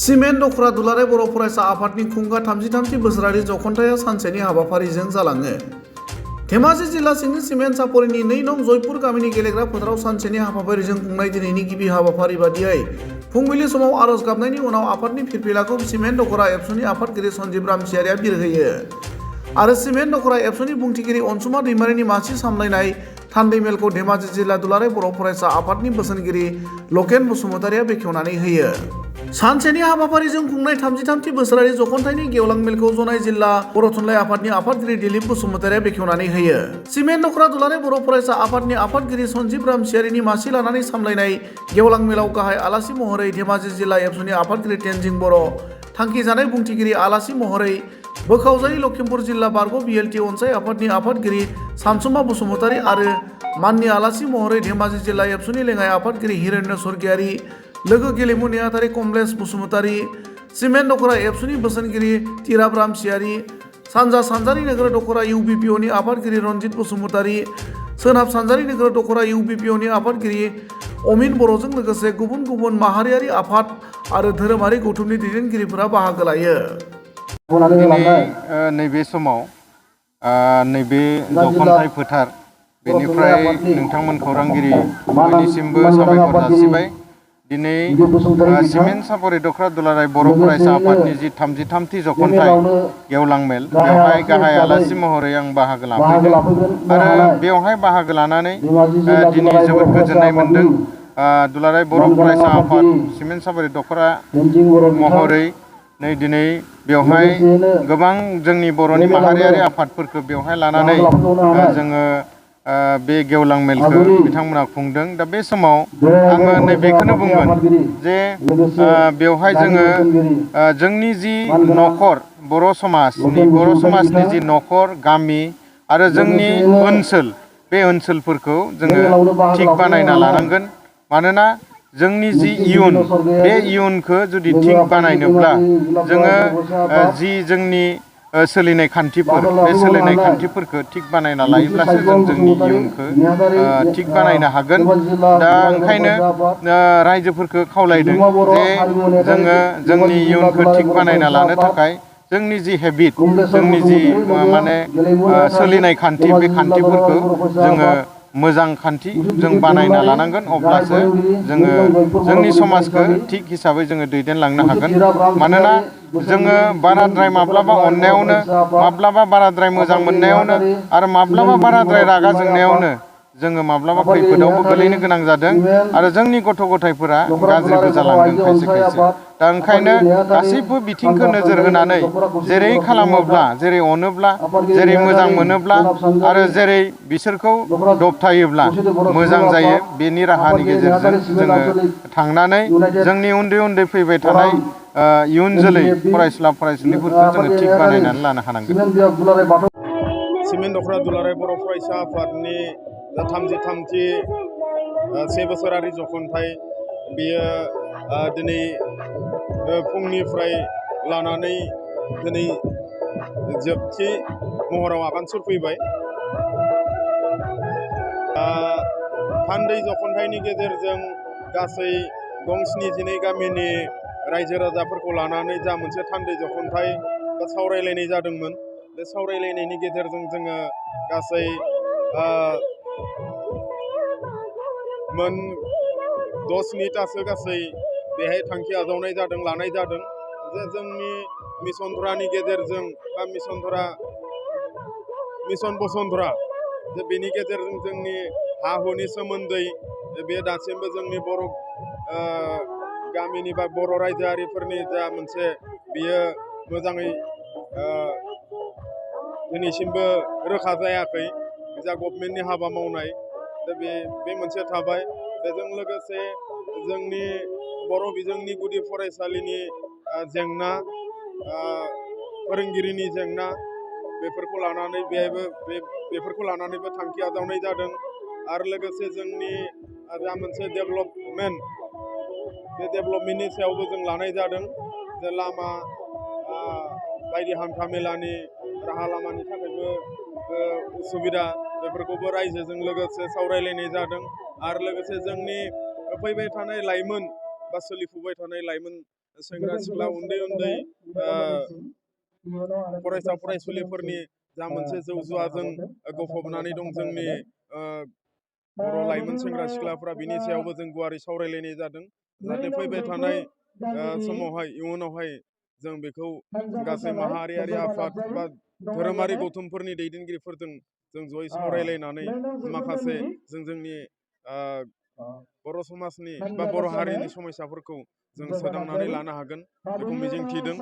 Cement दखरा दुलाराय बर' फरायसा आफादनि खुंगा 33थि बोसोरारि जखनथाया सानसेनि हाबाफारिजों जालाङो। धेमाजि जिल्ला सिंनि सिमेन्ट सापरिनि 2 नं जयपुर गामिनि गेलेग्रा फोथाराव सानसेनि हाबाफारिजों खुंनाय दिनैनि गिबि हाबाफारि बादियै फुंबिलि समाव आरज गाबनायनि उनाव आफादनि फिरफिलाखौ सिमेन्ट दखरा एबसुनि आफादगिरि सन्जीब रामसियारिया बिरहोयो आरो सिमेन्ट दखरा एबसुनि बुंथिगिरि अनसुमा दैमारिनि मासि सामलायनाय थान्दै मेलखौ धेमाजि जिल्ला दुलाराय बर' फरायसा आफादनि बोसोनगिरि लकेन बसुमतारिया बेखेवनानै होयो। सानसेनि हाबाफारिजों खुंनाय 33थि बोसोरारि जखनथाइनि गेवलां मेलखौ जनाय जिल्ला बर' थुनलाइ आफादनि आफादगिरि दिलीप बसुमतारिया बेखेवनानै होयो। सिमेन्ट दखरा दुलाराय बर' फरायसा आफादनि आफादगिरि सन्जीब रामसियारिनि मासि लानानै सामलायनाय गेवलां मेलाव गाहाय आलासि महरै धेमाजि जिल्ला एबसुनि आफादगिरि तेनजिं बर', थांखिजानाय बुंथिगिरि आलासि महरै बोखावजायै लखिमपुर जिल्ला बारग' बिएलटि अनसाय आफादनि आफादगिरि सानसुमा बसुमतारि आरो माननि आलासि महरै धेमाजि जिल्ला एबसुनि लेङाइ आफादगिरि हिरण्य स्वर्गियारि, लोगो गेलेमु नेहाथारि कमलेश बसुमतारि, सिमेन्ट दखरा एबसुनि बोसोनगिरि तिराब रामसियारि, सानजा सानजारि नोगोर दखरा इउबिपिअनि आफादगिरि रनजित बसुमतारि, सोनाब सानजारि नोगोर दखरा इउबिपिअनि आफादगिरि अमिन बर'जों लोगोसे गुबुन गुबुन माहारियारि आफाद आरो धोरोमारि गौथुमनि दैदेनगिरिफोरा बाहागो लायो। नैबे समाव नैबे जखनथाइ फोथार बेनिफ्राय नोंथांमोन खौरांगिरि बयनिसिमबो साबायखर जासिबाय। दिनै सिमेन्ट सापरि दखरा दुलाराय बर' फरायसा आफादनि जि 33थि जखनथाइ गेवलां मेल बेवहाय गाहाय आलासि महरै आं बाहागो लाफैदों आरो बेवहाय बाहागो लानानै दिनै जोबोद गोजोननाय मोन्दों। दुलाराय बर' फरायसा आफाद सिमेन्ट सापरि दखरा महरै दिनै बेवहाय गोबां जोंनि बर'नि माहारियारि आफादफोरखौ बेवहाय लानानै जोङो बे गेवलां मेलखौ बिथांमोना खुंदों। दा बे समाव आङो नैबेखौनो बुंगोन जे बेवहाय जोङो जोंनि जि न'खर बर' समाजनि जि न'खर गामि आरो जोंनि ओनसोल बे ओनसोलफोरखौ जोङो थिग बानायना लानांगोन। मानोना जोंनि जि इयुन बे इयुनखौ जुदि थिग बानायनोब्ला जोङो जि जोंनि सोलिनाय खान्थिफोर बे सोलिनाय खान्थिफोरखौ थिग बानायना लायोब्लासो जों जोंनि इयुनखौ थिग बानायनो हागोन। दा ओंखायनो रायजोफोरखौ खावलायदों जे जोङो जोंनि इयुनखौ थिग बानायना लानो थाखाय जोंनि जि हेबिट जोंनि जि माने सोलिनाय खान्थि बे खान्थिफोरखौ जोङो मोजां खान्थि जों बानायना लानांगोन। अब्लासो जोङो जोंनि समाजखौ थिग हिसाबै जोङो दैदेनलांनो हागोन। मानोना जोङो बाराद्राय माब्लाबा अननायावनो, माब्लाबा बाराद्राय मोजां मोननायावनो आरो माब्लाबा बाराद्राय रागा जोंनायावनो जोङो माब्लाबा खैफोदावबो गोलैनो गोनां जादों आरो जोंनि गथ' गथायफोरा गाज्रिबो जालांदों खायसे खायसे। दा ओंखायनो गासैबो बिथिंखौ नोजोर होनानै जेरै खालामोब्ला, जेरै अनोब्ला, जेरै मोजां मोनोब्ला आरो जेरै बिसोरखौ दबथायोब्ला मोजां जायो, बेनि राहानि गेजेरजों जोङो थांनानै जोंनि उन्दै उन्दै फैबाय थानाय इयुन जोलै फरायसुला फरायसुलिफोरखौ जोङो थिग बानायनानै लानो हानांगोन। सिमेन्ट दखरा दुलाराय बर' फरायसा आफादनि 33थि से बोसोरारि जखनथाइ बेयो दिनै फुंनिफ्राय लानानै दिनै जोबथि महराव आगान सुरफैबाय। थान्दै जखनथाइनि गेजेरजों गासै गं 72 गामिनि रायजो राजाफोरखौ लानानै जा मोनसे थान्दै जखनथाइ सावरायलायनाय जादोंमोन। बे सावरायलायनायनि गेजेरजों जोङो गासै मोन 10-स्निथासो गासै बेहाय थांखि आजावनाय जादों, लानाय जादों जे जोंनि मिसन गेजेरजों बा मिसन बसुन्धरा जे बेनि गेजेरजों जोंनि हा हुनि सोमोन्दै बे दासिमबो जोंनि बर' गामिनि बा बर' रायजोआरिफोरनि जा मोनसे बियो मोजाङै दिनैसिमबो रोखा जायाखै जा गभमेन्टनि हाबा मावनाय। दा बे मोनसे थाबाय। बेजों लोगोसे जोंनि बर' बिजोंनि गुदि फरायसालिनि जेंना, फोरोंगिरिनि जेंना, बेफोरखौ लानानैबो थांखि आजावनाय जादों। आरो लोगोसे जोंनि जा मोनसे डेभेलपमेन्ट, बे डेभेलपमेन्टनि सायावबो जों लानाय जादों। जे लामा बायदि हान्था मेलानि राहा लामानि थाखायबो उसुबिदा, बेफोरखौबो रायजोजों लोगोसे सावरायलायनाय जादों। आरो लोगोसे जोंनि फैबाय थानाय लाइमोन बा सोलिफुबाय थानाय लाइमोन सेंग्रा सिख्ला उन्दै उन्दै फरायसा फरायसुलिफोरनि जा मोनसे जौ जुवाजों गफबनानै दं जोंनि बर' लाइमोन सेंग्रा सिख्लाफ्रा बिनि सायावबो जों गुवारै सावरायलायनाय जादों जाहाथे फैबाय थानाय समावहाय इयुनावहाय जों बेखौ गासै माहारियारि आफाद बा धोरोमारि गौथुमफोरनि दैदेनगिरिफोरजों जों जयै सावरायलायनानै माखासे जोंनि बर' समाजनि बा बर' हारिनि समस्याफोरखौ जों सोदांनानै लानो हागोन बेखौ मिजिंथिदों।